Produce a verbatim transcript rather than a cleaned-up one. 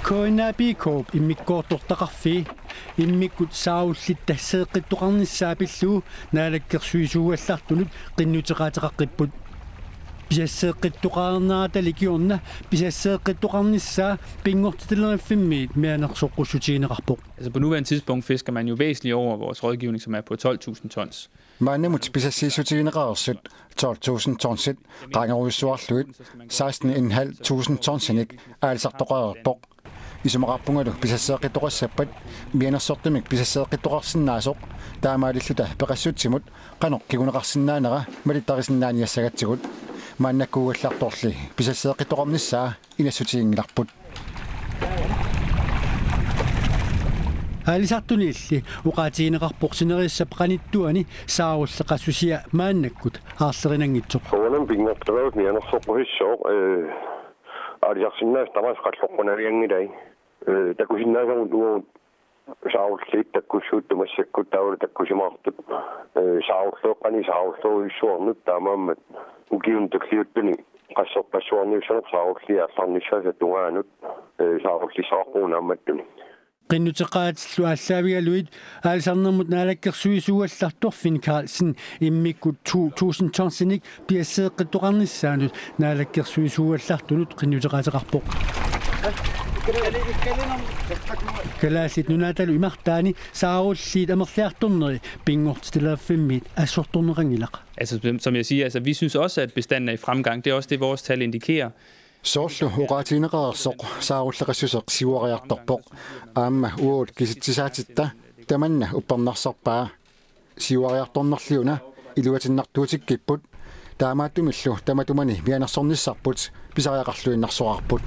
K N A B Coop immikkoortortaqarfii immikkut saarullit tasseeqqittoqarnissaa pillugu naalakkersuisuugallartunut qinnuteqaateqaqqipput. Pisasseeqqittoqarnerata likiorna pisasseeqqittoqarnissaa Pinngortitaleriffimmiit mianersoqqussutigineqarpoq. Altså på nuværende tidspunkt fisker man jo væsentligt over vores rådgivning, som er på tolv tusind tons. Maannamut pisassiissutigineqareersut tolv tusind tonsit, qaangerujussuarlugit seksten en halv tusind tonsinik aalisartoqareerpoq. Isumaqarpungalu pisasseeqqittoqassappat mianersortumik pisasseeqqittoqarsinnaasoq, taamaalilluta peqassutsimut qanoq kinguneqarsinnaanera malittarisinnaaniassagatsigut. Maannakkuugallartorli pisasseeqqittoqarnissaa inassutiginngilarput. Aalisartunilli oqaatigineqarpoq sinerissap qanittuani saarulleqassusia maannakkut aarlerinanngitsoq. Soorunami pinngortitaleriviup mianersoqqusissooq, ee, aalisarsinnaasut tamaasa qalloqqunavianngilai. Ee, takusinnaasagut uagut saarulliit takkussuuttut massakkut taavalu takkusimaartut. Ee, saarulleeqqani saarullerujussuarnut taamaammat ukiuni tulliuttuni qasserpassuarniussanerput saarulliit aallarnissaasa tungaanut, ee, saarullissaqarpugut naammattunik. Qinnuteqaatillu aallaavigalugit aalisarnermut naalakkersuisuugallartoq Finn Karlsen immikkut to tusind tonsinik pisasseeqqittoqarnissaanut naalakkersuisuugallartunut qinnuteqaateqarpoq. Kalaallit Nunaatalu imartaani saarulliit amerliartorneri Pinngortitaleriffimmiit assortorneqanngilaq. Altså, som- som jeg siger, altså, vi synes også, at bestanden er i fremgang. Det er også det, vores tal indikerer. Soorlu oqaatigineqareersoq saarulleqassuseq siuariartorpoq. Aamma uagut kisitsisaatitta tamanna uppernarsarpaa. Siuariartornerli una iluatinnartuutikkipput. Taamaattumillu tamatumani mianersornissarput pisariaqarluinnarsorarput.